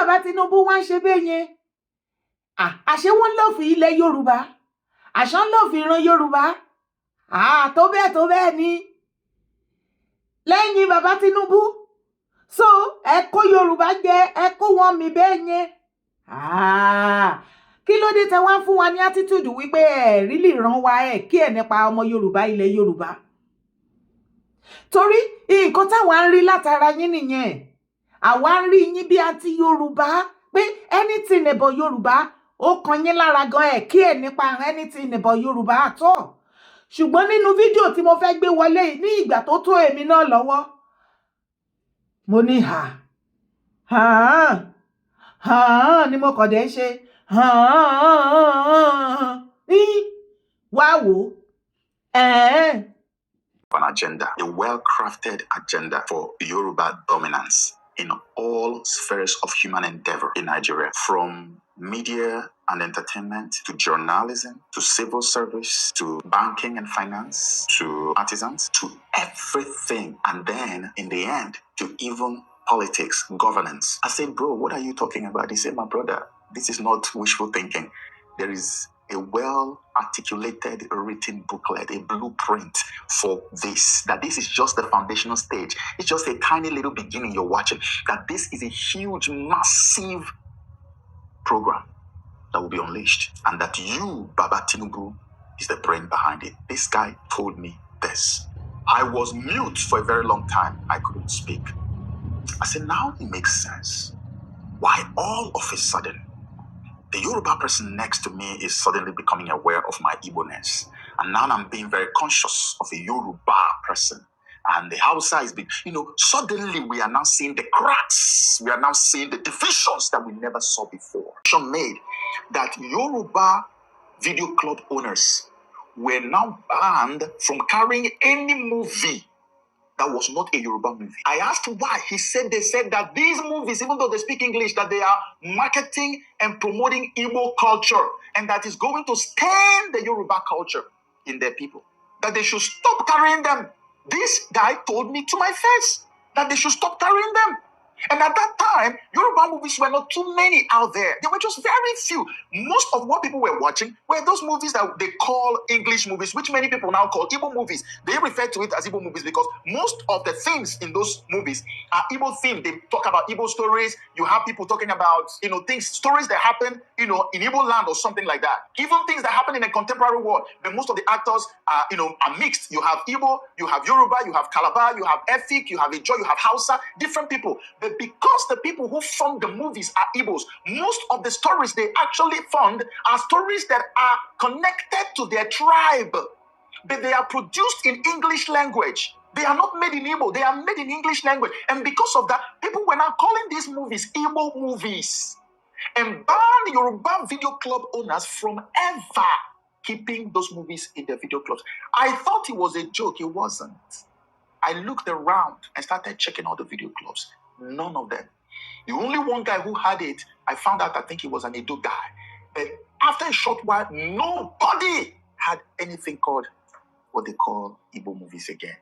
Bàbá Tinubu wá ń ṣe bẹ́ẹ̀ yẹn? Àṣé wọ́n love ilẹ̀ Yorùbá? Àṣé wọ́n love ìran Yorùbá tó bẹ́ẹ̀ tó bẹ́ẹ̀ ni lẹ́yìn bàbá Tinubu? So ẹ kó Yorùbá jẹ, ẹ kó wọn mì bẹ́ẹ̀ yẹn. Kí ló dé tẹ wá ń fún wa ní attitude wípé ẹ rí lè ràn wá, ẹ kí ẹ nípa ọmọ Yorùbá, ilẹ̀ Yorùbá? Torí nǹkan táwa ń rí látara yín nìyẹn. Àwa ń rí yín bí anti Yorùbá, pé anything about Yorùbá, ó kan yín lára gan, ẹ kí ẹ nípa anything about Yorùbá at all. Ṣùgbọ́n nínú fídíò tí mo fẹ́ gbé wọlé, ní ìgbà tó tó èmi náà lọ́wọ́, mo ní hà hàn hàn ni mo kàn dé ń ṣe hàn ní wá wò ó. An agenda, a well crafted agenda for Yoruba dominance in all spheres of human endeavor in Nigeria, from media and entertainment to journalism to civil service to banking and finance to artisans to everything. And then in the end, to even politics, governance. I said, "Bro, what are you talking about?" He said, "My brother, this is not wishful thinking. There is a well articulated written booklet, a blueprint for this. That this is just the foundational stage. It's just a tiny little beginning you're watching. That this is a huge, massive program that will be unleashed. And that you, Baba Tinubu, is the brain behind it." This guy told me this. I was mute for a very long time. I couldn't speak. I said, "Now it makes sense. Why all of a sudden the Yoruba person next to me is suddenly becoming aware of my Igbo-ness. And now I'm being very conscious of a Yoruba person. And the Hausa is being, suddenly we are now seeing the cracks. We are now seeing the divisions that we never saw before." Made that Yoruba video club owners were now banned from carrying any movie that was not a Yoruba movie. I asked why. He said they said that these movies, even though they speak English, that they are marketing and promoting Igbo culture and that is going to stain the Yoruba culture in their people. That they should stop carrying them. This guy told me to my face that they should stop carrying them. And at that time, Yoruba movies were not too many out there. There were just very few. Most of what people were watching were those movies that they call English movies, which many people now call Igbo movies. They refer to it as Igbo movies because most of the things in those movies are Igbo themed. They talk about Igbo stories. You have people talking about things, stories that happen in Igbo land or something like that. Even things that happen in a contemporary world. But most of the actors are mixed. You have Igbo, you have Yoruba, you have Calabar, you have Efik, you have Ijo, you have Hausa, different people. But because the people who fund the movies are Igbos, most of the stories they actually fund are stories that are connected to their tribe, but they are produced in English language. They are not made in Igbo, they are made in English language. And because of that, people were now calling these movies Igbo movies and banned Yoruba video club owners from ever keeping those movies in their video clubs. I thought it was a joke. It wasn't. I looked around and started checking all the video clubs. None of them. The only one guy who had it, I found out, I think he was an Edo guy. But after a short while, nobody had anything called what they call Igbo movies again.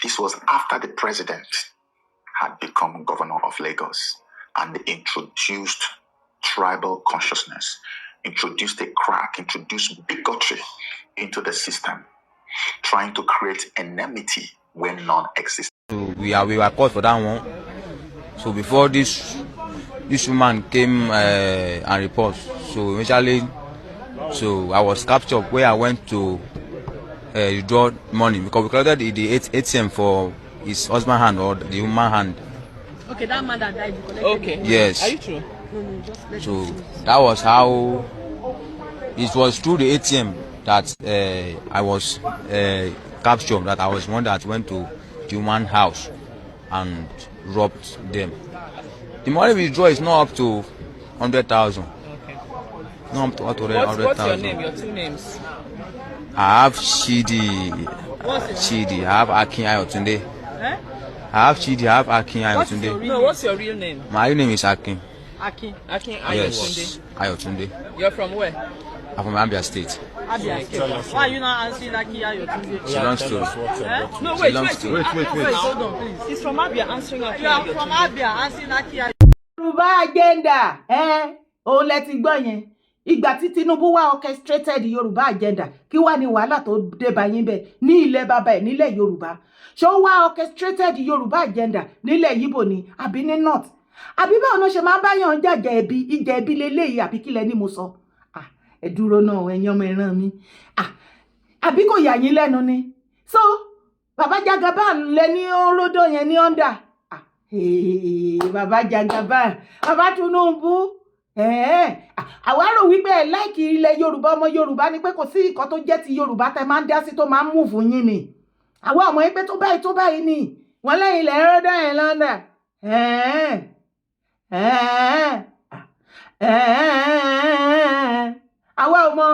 This was after the president had become governor of Lagos and introduced tribal consciousness, introduced a crack, introduced bigotry into the system, trying to create enmity where none exists. So we were called for that one. So before this woman came and report, so initially, so I was captured where I went to withdraw money because we collected the ATM for his husband hand or the woman hand. Okay, that man that died, you collected the money. Yes. Are you true? No, just let So me finish. That was how it was through the ATM that I was captured. That I was one that went to the woman house and robbed them. The money withdraw is not up to 100,000. Not up to What's, hundred what's your thousand. Name? Your two names? I have Chidi. What's your Chidi. I have Akin Ayotunde. Eh? I have Chidi. I have Akin What is your Ayotunde. real No, name? what's your real name? My real name is Akin. Akin. Akin Yes. Ayotunde. Ayotunde. You're from where? I'm from Abia State. Abia State. Why are you not answering Akin Ayotunde? She belongs to. Eh? No, wait, Belongs wait. to- Wait, Wait, wait. Hold on, please. He's from Abia answering Akin You are from Ayotunde. Abia answering Akin. Yorùbá agenda ẹ òun lẹ ti gbọ́ yẹn. Ìgbà tí Tinubu wá orchestrated Yorùbá agenda, kí wá ní wàhálà tó dé bá yín bẹ́ẹ̀ ní ilẹ̀ bàbá ẹ̀ nílẹ̀ Yorùbá? Ṣó wá orchestrated Yorùbá agenda nílẹ̀ Yíbò ni, àbí ní north, àbí báwo ló ṣe máa ń báyàn jàjà ẹbí ìjà ẹbí leléyìí, àbí kílẹ̀ ni mo sọ? Ẹ dúró náà, ẹ̀yin ọmọ ìran mi, àbí kò yà yín lẹ́nu ni? So bàbá Jagaban lẹ ní ródò yẹn ní under. Bàbá Jagaban, bàbá Tinubu, àwa rò wípé ẹ like ilẹ̀ Yorùbá, ọmọ Yorùbá ni, pé kò sí nǹkan tó jẹ́ ti Yorùbá tẹ máa ń dá sí tó máa ń mú fún yín ni. Àwa ọmọ yín pé tó báyìí tó báyìí ni wọ́n lẹ́yìn ilẹ̀ rọ́dọ̀ yẹn lọ́ndà. Àwa ò mọ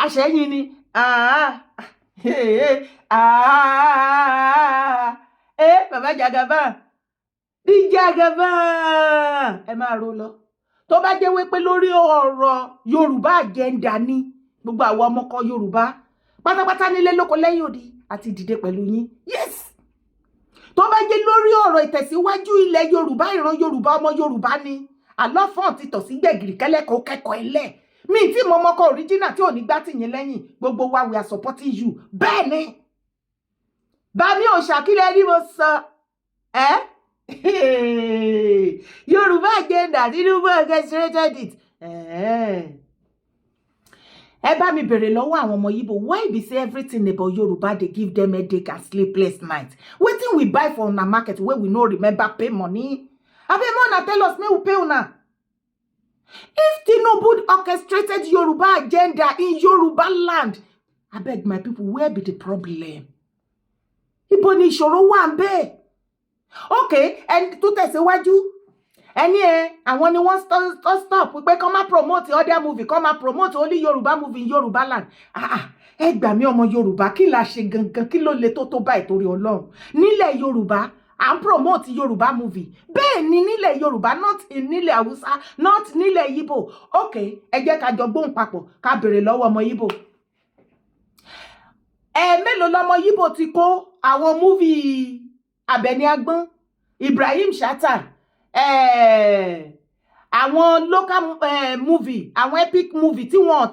àṣẹyìn ni. Bàbá Jagaban, bí Jagaban, ẹ máa ro lọ. Tó bá jẹ́ wípé lórí ọ̀rọ̀ Yorùbá agenda ni, gbogbo àwọn ọmọkọ Yorùbá pátápátá nílé lóko lẹ́yìn odi àti dìde pẹ̀lú yín. Yes, tó bá jẹ́ lórí ọ̀rọ̀ ìtẹ̀síwájú ilẹ̀ Yorùbá, ìran Yorùbá, ọmọ Yorùbá ni, àlọ́fọ̀n ti tọ̀ sí gbẹ̀gìrì kẹ́lẹ́kọ̀ọ́ kẹ́kọ̀ọ́ ẹlẹ́ mi tí mo mọ́kọ original tí ò ní gbá tì yín lẹ́yìn. Gbogbo wa, we are supporting you. Bẹ́ẹ̀ ni bàmí ò ṣàkílẹ̀ ní mo sọ ẹ́. Yorùbá agenda, Tinubu orchestrated it. Ẹ bá mi bèrè lọ́wọ́ àwọn ọmọ Yíbò, why be say everything about Yorùbá dey give them headache and sleepless night? Wetin we buy for una market wey we no remember pay money? Abeg, make una tell us, make we pay una. If Tinubu orchestrated Yoruba agenda in Yoruba land, abeg, my people, where be the problem? Ibo ni ìṣòro wà ń bẹ́ẹ̀? Ok, ẹni tó tẹ̀síwájú, ẹni ẹ àwọn ni wọ́n stop pé kọ́ máa promote other movie, kọ́ máa promote only Yorùbá movie in Yorùbá land. Ah ah, ẹ gbà mí, ọmọ Yorùbá, kí la ṣe gangan? Kí ló le tó báyìí torí Ọlọ́run? Nílẹ̀ Yorùbá, à ń promote Yorùbá movie. Bẹ́ẹ̀ ni, nílẹ̀ Yorùbá, not in nílẹ̀ Haúsá, not nílẹ̀ Yíbò. Ok, ẹ jẹ́ ká jọ gbóhùn papọ̀, ká béèrè lọ́wọ́ ọmọ Yíbò. Ẹ mélòó lọmọ Yíbò ti kó àwọn movie Àbẹ̀ní Agbọ́n, Ibrahim Chatta, àwọn local movie, àwọn epic movie tí wọ́n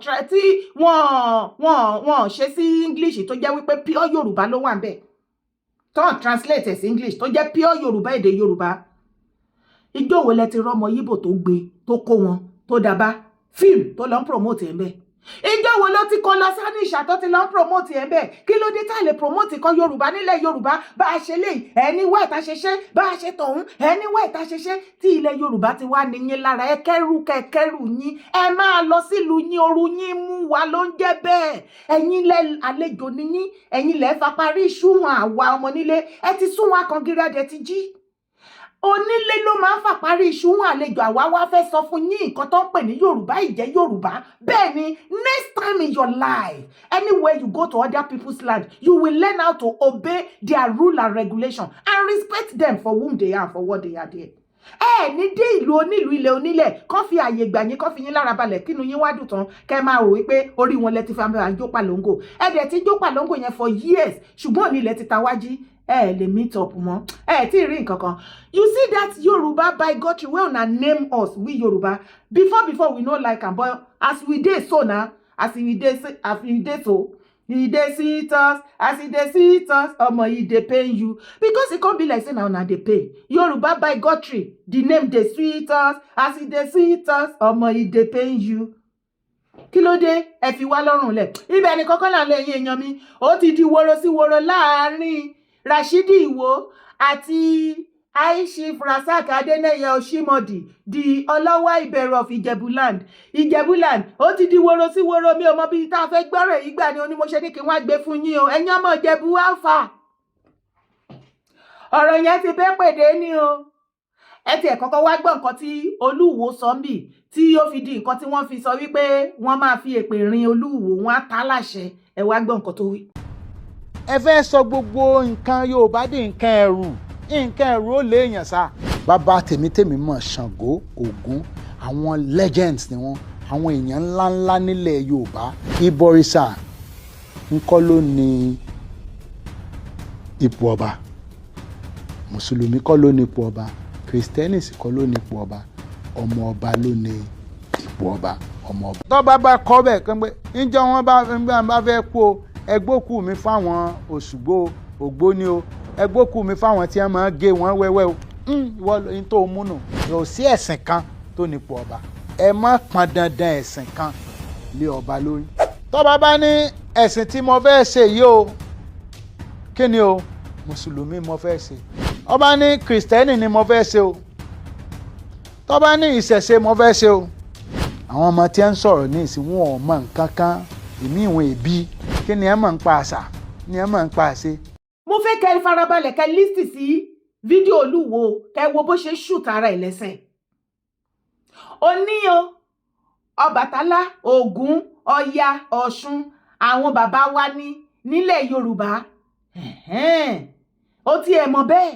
ṣe sí English, tó jẹ́ wípé pure Yorùbá ló wà ń bẹ̀, tó ń translate ẹ̀ sí English, tó jẹ́ pure Yorùbá, èdè Yorùbá? Ìjọ wo lẹ ti rọ́mọ Yíbò tó gbé, tó kó wọn, tó dábàá fíìmù, tó lọ ń promote ẹ̀ ń bẹ̀? Ìjọ wo ló ti kọ lọ sáníṣà tó ti lọ ń promote ẹ̀ bẹ́ẹ̀? Kí ló dé tá lè promote kan Yorùbá nílẹ̀ Yorùbá? Bá a ṣe léyìí, ẹni wá ìta ṣe ṣe, bá a ṣe tọ̀hún, ẹni wá ìta ṣe ṣe, tí ilẹ̀ Yorùbá ti wá níyín lára. Ẹ kẹ́rù kẹ́kẹ́rù yín, ẹ máa lọ sílùú yín. Oru yín mú wa ló ń jẹ́ bẹ́ẹ̀. Ẹ̀yin lẹ àlejò níyín, ẹ̀yin lẹ faparí ìṣúhàn àwa ọmọ nílé. Ẹ ti sún wa kan gíradẹ ti jí. Onílé ló máa ń fàparí iṣu wọn àlejò. Àwa wá fẹ́ sọ fún yín nǹkan tó ń pè ní Yorùbá, ìjẹ́ Yorùbá. Bẹ́ẹ̀ ni, next time in your life, anywhere you go to other people's land, you will learn how to obey their rule and regulation and respect them for whom they are, for what they are there. Ẹ ní dé ìlú onílùú, ilẹ̀ onílẹ̀, kán fi àyè gbà yín, kán fi yín lára balẹ̀, kínú yín wá dùn tán, kẹ́ máa rò wípé orí wọn lẹ ti fi máa jó pàlóńgò. Ẹ dẹ̀ ti jó pàlóńgò yẹn for years, ṣùgbọ́n òní ilẹ̀ ti ta wájí, ẹ lè meet up mọ́, ẹ tí ì rí nǹkan kan. You see that Yoruba bigotry wey una name us, we Yoruba, before we no like am, but as we dey so now, as we dey so, e dey sweet us. As e dey sweet us, omo, e dey pain you, because e come be like say na una dey pain. Yoruba bigotry, the name dey sweet us. As e dey sweet us, omo, e dey pain you. Kí ló dé? Ẹ fi wá lọ́rùn lẹ̀. Ibẹ̀ ni kọ́kọ́ là ń lọ. Ẹ̀yin èèyàn mi, ó ti di woro sí woro láàárín Rashidi Ìwó àti High Chief Rasaq Adéníyẹ Oshimodi, the Ọlọ́wà Ìbẹ̀rù of Ìjẹ̀búland. Ìjẹ̀búland, ó ti di woro sí woro. Mi ò mọ bí tá a fẹ́ gbọ́rọ̀ yìí gbà ni onímọ̀ṣẹ́ ní kí wọ́n á gbé fún yín o. Ẹ̀yin ọmọ Ìjẹ̀bú, alpha, ọ̀rọ̀ yẹn ti bẹ́ pèdé ní o. Ẹ tiẹ̀ kọ́kọ́ wá gbọ́ nǹkan tí Olúwo sọ ń bì, tí ó fi di nǹkan tí wọ́n fi sọ wípé wọ́n máa fi èpè rin Olúwo, wọn á ta láṣẹ. Ẹ wá gbọ́ nǹkan tó wí. Ẹ fẹ́ sọ gbogbo nǹkan Yorùbá di nǹkan ẹ̀rù, nǹkan ẹ̀rù ó léèyàn sá. Bàbá tèmi tèmi mọ̀, Ṣàngó, Ògún, àwọn legends ni wọ́n, àwọn èèyàn ńláńlá nílẹ̀ Yorùbá. Ìbọ̀rìṣà ńkọ́ ló ní ipò ọba, mùsùlùmí kọ́ ló ní ipò ọba, kìrìsìtẹ́nì kọ́ ló ní ipò ọba. Kristẹni sì kọ́ ló ní ipò ọba. Ọmọ ọba ló ní ipò ọba, ọmọ ọba. Tọ́ba bá kọ́ bẹ́ẹ̀ kán pé níjọ́ wọn bá fẹ́ kú o, ẹgbókù mi fáwọn Òṣùgbó Ògbóni o, ẹgbókù mi fáwọn tí wọ́n máa gé wọn wẹ́wẹ́ o, ìwọ ní tó múnú. Kò sí ẹ̀sìn kan tó nípò ọba. Ẹ má pọn dandan ẹ̀sìn kan lé ọba lórí. Tọ́ba bá ní ẹ̀sìn tí mo fẹ́ ṣe yìí o, kí ni o? Mùsùlùmí mo fẹ́ ṣe. Ọba ní Kìrìsìtẹ́nì ni mo fẹ́ ṣe o. Tọ́ba ní ìṣẹ̀ṣe mo fẹ́ ṣe o. Àwọn ọmọ tí ń sọ̀rọ̀ ní ìsìn, wọn ò mọ nǹkan kan. Èmi ìwọ̀n èbí, kí ni ẹ mọ̀ ń pa àṣà ni ẹ mọ̀ ń pa àṣe. Mo fẹ́ kẹ́ ẹ farabalẹ̀, kẹ́ ẹ listen sí fídíò Olúwo, kẹ́ ẹ wo bó ṣe shoot ara ẹ̀ lẹ́sẹ̀. Ó ní o, Ọbàtálá, Ògún, Ọya, Ọ̀ṣun, àwọn bàbá wa ní nílẹ̀ Yorùbá. Ó tiẹ̀ mọ̀ bẹ́ẹ̀,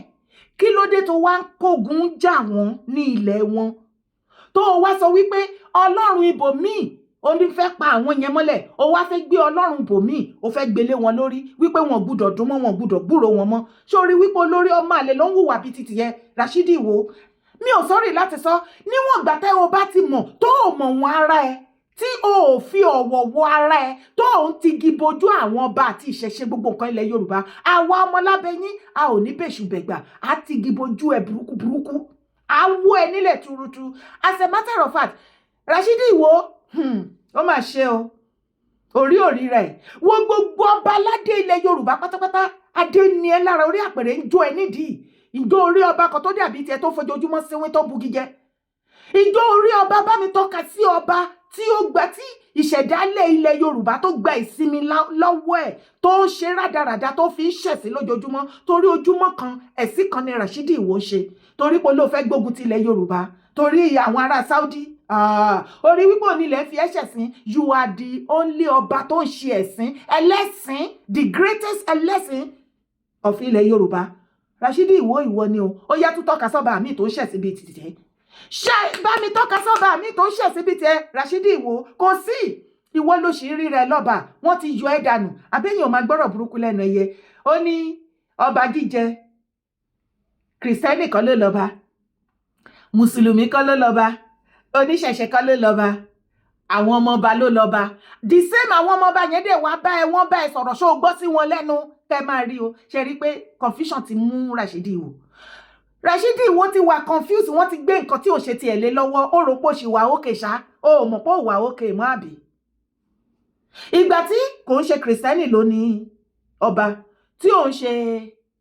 kí ló dé tó wá ń kógun jà wọ́n ní ilẹ̀ wọn, tó o wá sọ wípé Ọlọ́run ibòmíì ó ní fẹ́ pa àwọn yẹn mọ́lẹ̀, ó wá fẹ́ gbé Ọlọ́run bòmíì, ó fẹ́ gbélé wọn lórí wípé wọn gbúdọ̀ dún mọ́, wọn gbúdọ̀ gbúrò wọn mọ́? Ṣé o rí wípé olórí ọmọ àlè ló ń hùwà bíi titi yẹn, Rashidi Ìwò? Mi ò sọ́rí láti sọ. Níwọ̀n ìgbà tẹ́ o bá ti mọ̀ tó o mọ̀ wọn ara ẹ, tí o ò fi ọ̀wọ̀ wọ ara ẹ, tó o ń tigi bojú àwọn ọba àti ìṣẹ̀ṣe, gbogbo nǹkan ilẹ̀ Yorùbá, àwa ọmọlábẹ́yìn a ò ní bẹ̀ṣù bẹ̀gbà, á tigi bojú ẹ burúkú burúkú, á wó ẹ nílẹ̀ tuurutu. As a matter of fact, Rashidi Ìwò, ó mà ṣe o, orí òrí rẹ̀ wo gbogbo ọba aládé ilẹ̀ Yorùbá pátápátá, adé ni ẹ lára, orí àpèrè ń jó ẹ nídìí. Ìjọ orí ọba kan tó dàbí tiẹ̀ tó fojoojúmọ́ síwín, tó bugi jẹ? Ìjọ orí ọba, bá mi tọ́ka sí ọba tí ó gba tí ìṣẹ̀dálẹ̀ ilẹ̀ Yorùbá tó gba ìsinmi lọ́wọ́ ẹ̀, tó ń ṣe rádaràda, tó fi ń ṣẹ̀sín lójoojúmọ́, torí ojúmọ́ kan ẹ̀sìn kan ni Rashidi Ìwò ń ṣe, torí pé ló fẹ́ gbógun ti ilẹ̀ Yorùbá, torí àwọn ará Saudi. Orí wípé onílẹ̀ fi ẹ̀ṣẹ̀ sìn. You are the only ọba tó ń ṣe ẹ̀sìn ẹlẹ́sìn, the greatest ẹlẹ́sìn of ilẹ̀ Yorùbá. Rashidi Ìwò, ìwọ ni o. Ó yá, tún tọ́ka sọ́ba mi tó ń ṣẹ̀sìn bíi tìtì. Ṣé bá mi tọ́ka sọ́ba mi tó ń ṣẹ̀sìn bíi tiẹ̀, Rashidi Ìwò? Kò sí. Ìwọ ló ṣì ń rí rẹ lọ́ba, wọ́n ti yọ ẹ́ dànù. Àbẹ́yìn ò máa gbọ́rọ̀ burúkú lẹ́nu ẹyẹ. Ó ní ọba jíjẹ, Kìrìsìtẹ́nì kan ló lọ́ba, Mùsùlùmí kan ló lọ́ba, oníṣẹ̀ṣe kan ló lọ́ba, àwọn ọmọọba ló lọ́ba. The same àwọn ọmọọba yẹn dẹ̀ wá bá ẹ, wọ́n bá ẹ sọ̀rọ̀, ṣó o gbọ́ sí wọn lẹ́nu? Kẹ́ máa rí o, ṣe rí pé confusion ti mú Rashidi Ìwò. Rashidi Ìwò ti wà confused. Wọ́n ti gbé nǹkan tí ò ṣe tiẹ̀ lé lọ́wọ́. Ó rò pé ó ṣì wà ókè ṣá, ó mọ̀ pé ó wà ókè mọ́ àbí. Ìgbà tí kò ń ṣe Kìrìsìtẹ́nì ló ní ọba, tí ò ń ṣe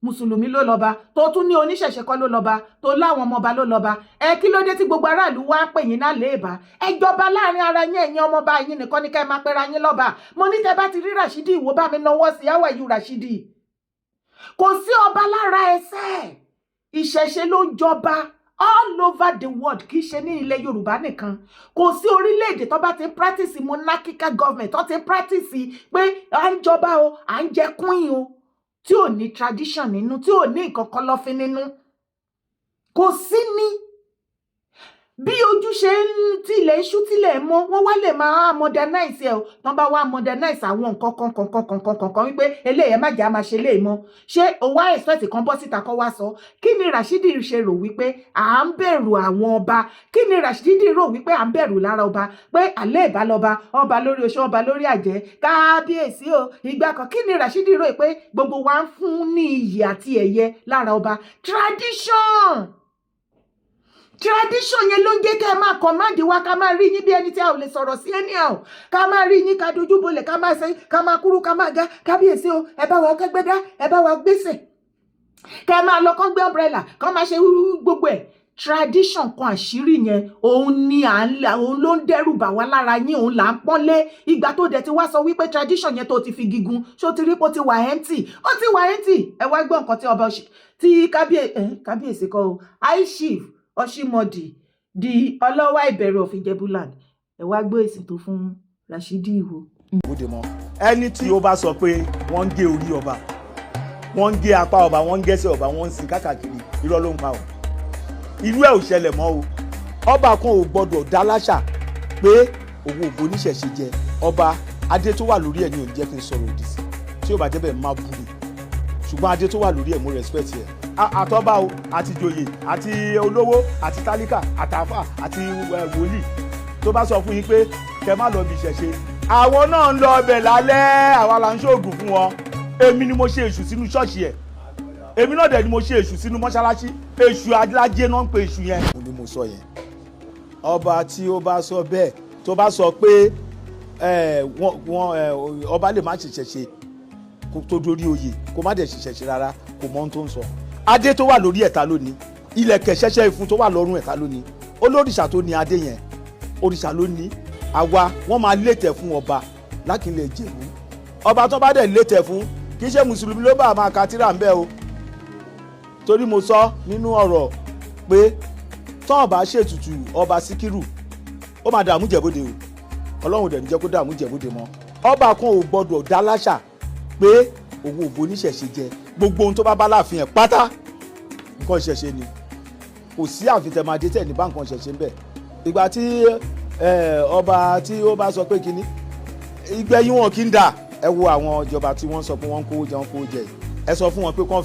Mùsùlùmí ló lọ́ba, tó tún ní oníṣẹ̀ṣe kọ́ ló lọ́ba, tó láwọn ọmọọba ló lọ́ba ẹ, kí ló dé tí gbogbo aráàlú wá pè yín náà léèbá? Ẹ jọba láàrin ara yín. Ẹ̀yin ọmọọba yín nìkan ní ká ẹ máa pera yín lọ́ba. Mo ní tẹ́ bá ti rí Rashidi Ìwò, bá mi nawọ́ sí. How are you, Rashidi? Kò sí ọba lára ẹsẹ̀. Ìṣẹ̀ṣe ló ń jọba all over the world, kì í ṣe ní ilẹ̀ Yorùbá nìkan. Kò sí orílẹ̀-èdè tó bá ti ń practice monarchical government, tó ti ń practice pé à ń jọba o, à ń jẹ queen o, tí ò ní tradition nínú, tí ò ní nǹkan kọ̀lọ̀fín nínú. Kò sí ní bí ojú ṣe ń tilẹ̀ ṣú tilẹ̀ mọ́. Wọ́n wá lè máa modernize ẹ̀ o. Tán bá wá modernize àwọn nǹkan kan kan kan kan kan kan kan wípé eléyìí, ẹ má jẹ́ á máa ṣe eléyìí mọ́, ṣé o wá expect kan bọ́ síta kọ́ wá sọ? Kí ni Rashidi ṣe rò wípé à ń bẹ̀rù àwọn ọba? Kí ni Rashidi rò wípé à ń bẹ̀rù lára ọba, pé àlẹ́ ìbálọ́ba, ọba lórí oṣó, ọba lórí àjẹ́, kábíyèsí o, ìgbà kan? Kí ni Rashidi rò pé gbogbo wa ń fún ní iyì àti ẹ̀yẹ lára ọba? Tradition yẹn ló ń jẹ́ kẹ́ ẹ máa command wa, ká máa rí yín bí ẹni tí a ò lè sọ̀rọ̀ sí anyhow, ká máa rí yín, ká dojú bolẹ̀, ká máa ṣe, ká máa kúrú, ká máa ga. Kábíyèsí o, ẹ bá wa kẹ́gbẹ́dá, ẹ bá wa gbèsè, kẹ́ ẹ máa lọ kán gbé umbrella, kán máa ṣe gbogbo ẹ̀. Tradition kan, àṣírí yẹn, òun ni à ń là, òun ló ń dẹ́rù bà wá lára yín, òun là ń pọ́nlé. Ìgbà tó dẹ̀ ti wá sọ wípé tradition yẹn tó ti fi gígùn, ṣó ti rí pé ó ti wà empty? Ó ti wà empty. Ẹ wá gbọ́ nǹkan tí ọba tí kábíyèsí kọ́ o, high chief Ọ̀ṣínmọ̀dì, di Ọlọ́wà Ìbẹ̀rù of Ìjẹ̀bú-land, ẹ wá gbọ́ èsì tó fún Rashidi Ìwò. Bóde mọ ẹni tí ó bá sọ pé wọ́n ń gé orí ọba, wọ́n ń gé apá ọba, wọ́n ń gẹ́sẹ̀ ọba, wọ́n ń sin káàkiri, irọ́ ló ń pa o. Irú ẹ̀ ò ṣẹlẹ̀ mọ́ o. Ọba kan ò gbọ́dọ̀ dá láṣà pé òun ò boníṣẹ̀ṣe jẹ. Ọba adé tó wà lórí ẹ̀ ni ò ní jẹ́ kí n sọ̀rọ̀ òdì sí. Tí ó bá jẹ́ bẹ́ẹ̀, má bú mi, ṣùgbọ́n adé tó wà lórí ẹ̀, mo respect ẹ̀. Àtọ́ba o, àti ìjòyè, àti olówó, àti tálíkà, àtàfà, àti wòlíì tó bá sọ fún yín pé kẹ má lọ bí ìṣẹ̀ṣe, àwọn náà ń lọ ọbẹ̀ lálẹ́. Àwa là ń ṣoògùn fún wọn. Èmi ni mo ṣe èṣù sínú ṣọ́ọ̀ṣì ẹ̀, èmi náà dẹ̀ ni mo ṣe èṣù sínú mọ́ṣáláṣí. Èṣù alájẹ náà ń pe èṣù yẹn. Mo ní mo sọ yẹn, ọba tí ó bá sọ bẹ́ẹ̀, tó bá sọ pé wọ́n ọba lè má ṣẹ̀ṣẹ̀ ṣe kó tó dórí oyè, kó má dẹ̀ ṣẹ̀ṣẹ̀ ṣe rárá, kò mọ ohun tó ń sọ. Adé tó wà lórí ẹ̀ta lónìí, ilẹ̀kẹ̀ ṣẹ́ṣẹ́ ìfun tó wà lọ́rùn ẹ̀ta lónìí, olórìṣà tó ní adé yẹn, òrìṣà ló ní. Àwa wọ́n máa létẹ̀ fún ọba lákìnlẹ̀ Ìjẹ̀bú. Ọba tó bá dẹ̀ létẹ̀ fún, kì í ṣe mùsùlùmí ló bá máa ka tírà ń bẹ́ o. Torí mo sọ nínú ọ̀rọ̀ pé tọ́ọ̀ bá ṣètùtù ọba Síkírù, ó máa dààmú Ìjẹ̀bóde o. Ọlọ́run dẹ̀ ní jẹ́ kó dààmú Ìjẹ̀bóde mọ́. Ọba kan ò gbọ́dọ̀ dá láṣà pé òun ò boníṣẹ̀ṣe jẹ. Gbogbo ohun tó bá bá láàfin ẹ̀ pátá, nǹkan ìṣẹ̀ṣe ni. Kò sí ààfin tẹ̀ máa dé tẹ̀ ní bá nǹkan ìṣẹ̀ṣe ń bẹ̀. Ìgbà tí ọba tí ó bá sọ pé kínní, ìgbẹ́yìn wọn kì í dà. Ẹ wo àwọn ìjọba tí wọ́n sọ pé wọ́n ń kówó jẹ, wọ́n kówó jẹ yìí. Ẹ sọ fún wọn pé kán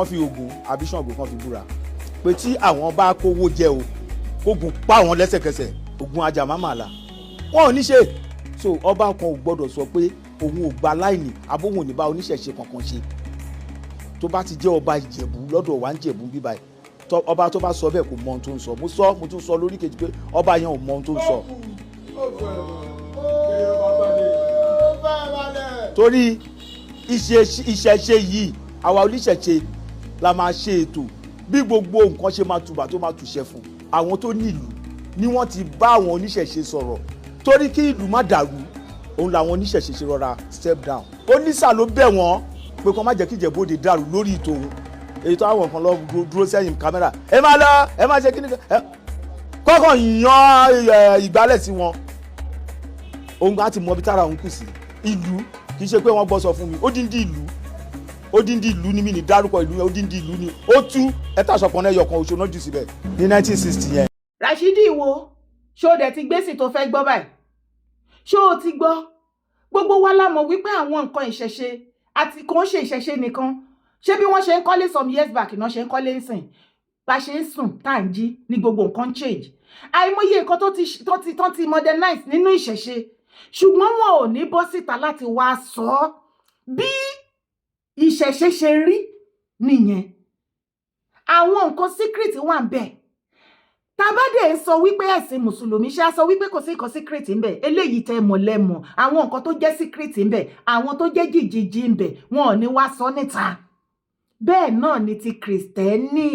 fi Ògún àbí Ṣàngó kán fi búra pé tí àwọn bá kówó jẹ o, kógun pa àwọn lẹ́sẹ̀kẹsẹ̀, Ògún ajàmámàlà wọn ò ní ṣe. So ọba kan ò gbọdọ̀ sọ pé òun ò gba láìní abóhùn ò ní bá oníṣẹ̀ṣe kankan ṣe. Tó bá ti jẹ́ ọba Ìjẹ̀bú lọ́dọ̀ wa ń Jẹ̀bú bíbá ẹ̀, ọba tó bá sọ bẹ́ẹ̀ kò mọ ohun tó ń sọ. Mo sọ, mo tún sọ lórí kejì pé ọba yẹn ò mọ ohun tó ń sọ. Torí ìṣẹ̀ṣe yìí, àwa oníṣẹ̀ṣe la máa ṣe ètò bí gbogbo nǹkan ṣe máa tùbà tó máa tùṣẹ fún àwọn tó nílùú ni wọ́n ti bá àwọn oníṣẹ̀ṣe sọ̀rọ̀, torí kí ìlú má dàrú. Òun làwọn oníṣẹ̀ṣe ṣe rọra step down. Oníṣà ló bẹ̀ wọ́n pé kó má jẹ́ kí Ìjẹ̀bú-Òde dàrú lórí tòun. Èyí tó àwọn kan lọ dúró sẹ́yìn kámẹ́rà, ẹ máa lọ, ẹ máa ṣe kíni, ẹ kọ́kọ́ yan ìgbálẹ̀ sí wọn. Òun á ti mọ ibi tára òun kù sí. Ìlú kì í ṣe pé wọ́n gbọ́ sọ fún mi. Ó dín ìlú, odindi ìlú ni mí ní dárúkọ ìlú yẹn. Odindi ìlú ni ó tú ẹ̀ta ṣọ̀kan náà, ẹyọkan oṣù náà jù síbẹ̀ ní 1960 yẹn. Rashidi Ìwò, ṣó o dẹ̀ ti gbèsè tó fẹ́ gbọ́ báyìí? Ṣó o ti gbọ́? Gbogbo wa la mọ̀ wípé àwọn nǹkan ìṣẹ̀ṣe àti kò ń ṣe ìṣẹ̀ṣe nìkan. Ṣé bí wọ́n ṣe ń kọ́lé some years back náà ṣe ń kọ́lé ń sìn? Bá ṣe ń sùn tá à ń jí ní gbogbo nǹkan change. Àìmọye nǹkan tó ti modernize nínú ìṣẹ̀ṣe, ṣùgbọ́n wọn ò ní bọ́ síta láti wá sọ ọ́. Bí ìṣẹ̀ṣe ṣe rí nìyẹn. Àwọn nǹkan secret wà ń bẹ̀. Tabade ń sọ wípé ẹ̀sìn mùsùlùmí, ṣe á sọ wípé kò sí nǹkan secret ń bẹ̀? Eléyìí tẹ́ mọ̀ lẹ́mọ̀, àwọn nǹkan tó jẹ́ secret ń bẹ̀, àwọn tó jẹ́ jìjìjì ń bẹ̀, wọn ò ní wá sọ níta. Bẹ́ẹ̀ náà ni ti kìrìsìtẹ́nì.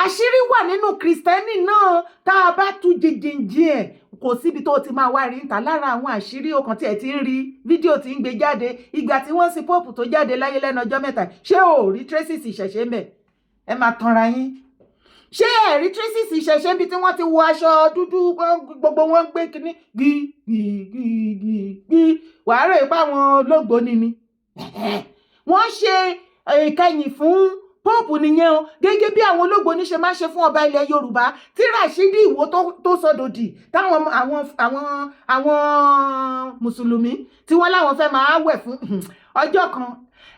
Àṣírí wà nínú kìrìsìtẹ́nì náà. Tá a bá tú jìjìjì ẹ̀, kò síbi tó ti máa wá rí níta lára àwọn àṣírí ọkàn tí ẹ ti ń rí fídíò tí ń gbé jáde. Ìgbà tí wọ́n sin pope tó jáde láyé lẹ́nu ọjọ́ 3, ṣé ò rí traces ìṣẹ̀ṣe ń bẹ̀? Ẹ máa tanra yín. Ṣé ẹ rí traces ìṣẹ̀ṣe bí tí wọ́n ti wọ aṣọ dúdú, gbogbo wọn ń gbé kínní gbí gbí gbí gbí gbí? Wàá rò pé àwọn olóògbóni ni wọ́n ṣe ìkẹyìn fún pope nìyẹn o, gẹ́gẹ́ bí àwọn olóògbóni ṣe máa ń ṣe fún ọba ilẹ̀ Yorùbá tí Rashidi Ìwò tó sọdòdì, táwọn àwọn mùsùlùmí tí wọ́n láwọn fẹ́ máa wẹ̀ fún ọjọ́ kan.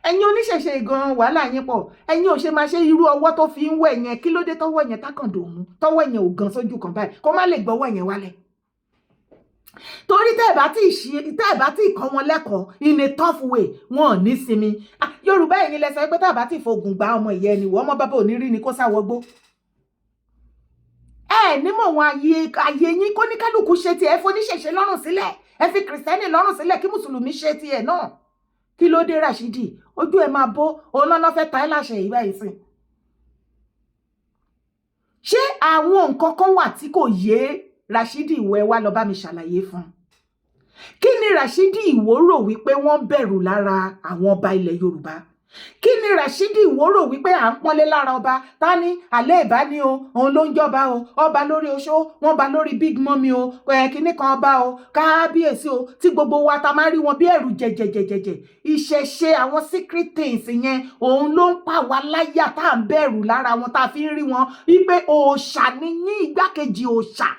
Ẹ̀yin oníṣẹ̀ṣe gan, wàhálà yín pọ̀. Ẹ̀yin ò ṣe máa ṣe irú ọwọ́ tó fi ń wẹ̀ yẹn. Kí ló dé tọwọ́ yẹn tákàndò mú, tọwọ́ yẹn ò gan sójú kan báyìí, kó má lè gbọ́wọ́ yẹn wálẹ̀? Torí tẹ́ ẹ̀ bá tí kọ́ wọn lẹ́kọ̀ọ́ in a tough way, wọn ò ní sinmi. Yorùbá, ẹ̀yin lẹ sọ pé tá a bá tí fogun gba ọmọ ìyá ẹni wọ́n, ọmọ bàbá ò ní rí ni kó sáwọ́gbó. Ẹ nímọ̀ wọn ayé ayé yín, kó ní kálukú ṣe tiẹ̀. Ẹ foníṣẹ̀ṣe lọ́rùn sílẹ̀, ẹ fi kìrìsìtẹ́nì lọ́rùn sílẹ̀, kí mùsùlùmí ṣe tiẹ̀ náà. Kí ló dé, Rashidi? Ojú ẹ máa bó òun náà fẹ́ ta ẹ́ láṣẹ yìí báyìí sìn. Ṣé àwọn nǹkan kan wà tí kò yé Rashidi Ìwò? Ẹ wá lọ bá mi ṣàlàyé fún un. Kí ni Rashidi Ìwò rò wípé wọ́n bẹ̀rù lára àwọn ọba ilẹ̀ Yorùbá? Kí ni Rashidi Ìwò rò wípé à ń pọ́nlé lára ọba? Ta ni alẹ́ ìbá ní o, òun ló ń jọba o, ọba lórí oṣó, wọ́n ba lórí big mummy o, ẹ̀ kíní kan ọba o, kábíyèsí o, tí gbogbo wa ta máa ń rí wọn bí ẹ̀rù jẹjẹjẹjẹjẹ. Ìṣẹ̀ṣe, àwọn secret things yẹn, òun ló ń pa wá láyà tá à ń bẹ̀rù lára wọn, tá a fi ń rí wọn wípé òòṣà ni yín, igbákejì òòṣà.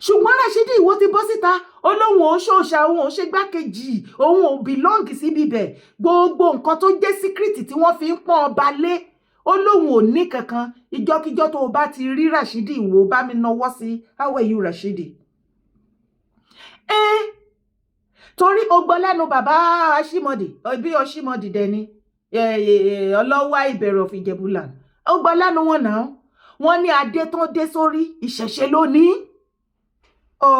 Ṣùgbọ́n Rashidi Ìwó ti bọ́ síta, ó lóun ò ń ṣòṣà, òun ò ń ṣe gbákejì, òun ò belong síbi bẹ̀. Gbogbo nǹkan tó jẹ́ secret tí wọ́n fi ń pọ́n ọba lé, ó lóun ò ní kankan. Ìjọkíjọ tó o bá ti rí Rashidi Ìwó, bá mi nawọ́ sí, how are you, Rashidi? Ẹ torí o gbọ́ lẹ́nu bàbá Aṣímọ̀dì bí Ọṣímọ̀dì dẹni ọlọ́wà ìbẹ̀rẹ̀ of Ìjẹ̀bú-land, ó gbọ́ lẹ́nu wọn náà, wọ́n ní adé tán dé sórí, ìṣẹ̀ṣe lónìí o.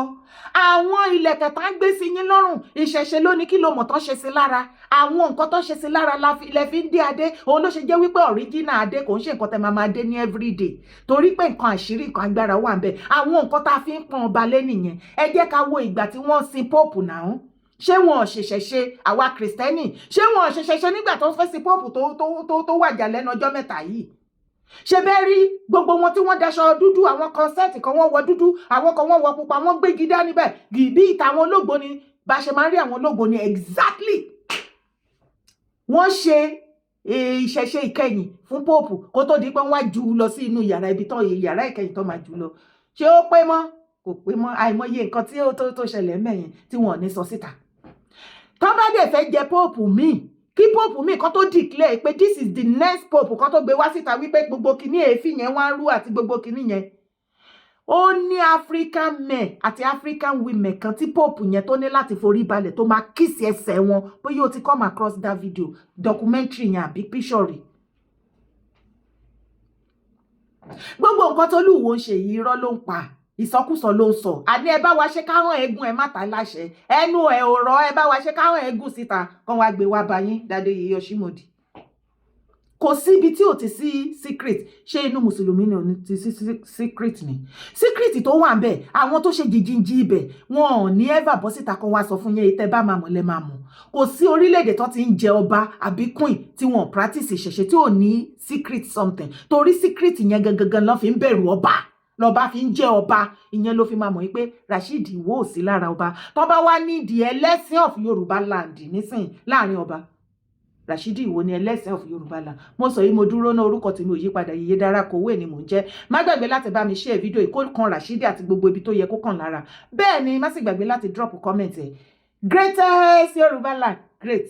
Àwọn ìlẹ̀kẹ̀ tá ń gbé sí yín lọ́rùn, ìṣẹ̀ṣe lónìí. Kí ló mọ̀ tán ṣe sí lára? Àwọn nǹkan tó ṣe sí lára lẹ fi ń dé adé. Òun ló ṣe jẹ́ wípé original adé kò ń ṣe nǹkan tẹ́ máa máa dé ní everyday, torí pé nǹkan àṣírí, nǹkan agbára wà ń bẹ. Àwọn nǹkan tá a fi ń pọ́n ọba lé nìyẹn. Ẹ jẹ́ ká wo ìgbà tí wọ́n sin pope náà. Ṣé wọn ò ṣẹ̀ṣẹ̀ ṣe? Àwa Kìrìsìtẹ́nì, ṣé wọn ò ṣẹ̀ṣẹ̀ ṣe nígbà tó fẹ́ sin pope tó wàjà lẹ́nu ọjọ́ 3 yìí? Ṣe bẹ́ẹ̀ rí gbogbo wọn tí wọ́n daṣọ dúdú? Àwọn kan set kan, wọ́n wọ dúdú, àwọn kan wọ́n wọ pupa, wọ́n gbégi dání bẹ́ẹ̀ bí ìta àwọn olóògbé ni. Bá ṣe máa ń rí àwọn olóògbé ni exactly. Wọ́n ṣe ìṣẹ̀ṣe ìkẹyìn fún pope kó tó di pé wọ́n á jù ú lọ sí inú yàrá ibi tán, yàrá ìkẹyìn tó máa jù ú lọ. Ṣé ó pé mọ́? Kò pé mọ́. Àìmọye nǹkan tí ó tó ṣẹlẹ̀ mẹ́yìn tí wọ́n ò ní sọ síta. Tó bá dẹ̀ fẹ́ jẹ pope míì, kí pope míì kan tó declare pé this is the next pope, kan tó gbé wá síta wípé gbogbo kinní èéfín yẹn wá ń rú àti gbogbo kinní yẹn, ó ní African men àti African women kan tí pope yẹn tó ní láti forí balẹ̀, tó máa kiss ẹsẹ̀ wọn. Bóyá o ti come across that video, documentary yẹn àbí picture. Gbogbo nǹkan tó lùwọ́ ń ṣe yìí, irọ́ ló ń pa, ìsọkúsọ ló ń sọ. Àní ẹ bá wa ṣe káwọn eégún ẹ má ta láṣẹ ẹnu ẹ ò rọ. Ẹ bá wa ṣe káwọn eégún síta kán wá gbé wá bá yín dáadé yìí. Ọṣímọdì, kò síbi tí ò ti sí secret. Ṣé inú mùsùlùmí ni ò ní ti sí secret ni? Secret tó wà ń bẹ̀, àwọn tó ṣe jìjìnjì ibẹ̀, wọn ò ní ever bọ́ síta kan wá sọ fún yẹn. Tẹ́ bá máa mọ̀ lẹ́ máa mọ̀. Kò sí orílẹ̀-èdè tó ti ń jẹ ọba àbí queen tí wọn practice ìṣẹ̀ṣe tí ò ní secret something, torí secret yẹn gangan ló fi ń bẹ̀rù ọba, lọba fi ń jẹ́ ọba. Ìyẹn ló fi máa mọ̀ wípé Rasheed Ìwó ò sí lára ọba. Tó bá wá nídìí ẹlẹ́sìn of Yorùbá land nísìn láàrin ọba, Rasheed Ìwó ni ẹlẹ́sìn of Yorùbá land. Mo sọ yìí, mo dúró náà. Orúkọ tèmi ò yípadà, Yèyé Dára Kowé ni mò ń jẹ́. Má gbàgbé láti bá mi share fídíò yìí kó kan Rasheed àti gbogbo ibi tó yẹ kó kàn lára. Bẹ́ẹ̀ ni, má sì gbàgbé láti drop comment ẹ̀. Greatest Yorùbá land, great.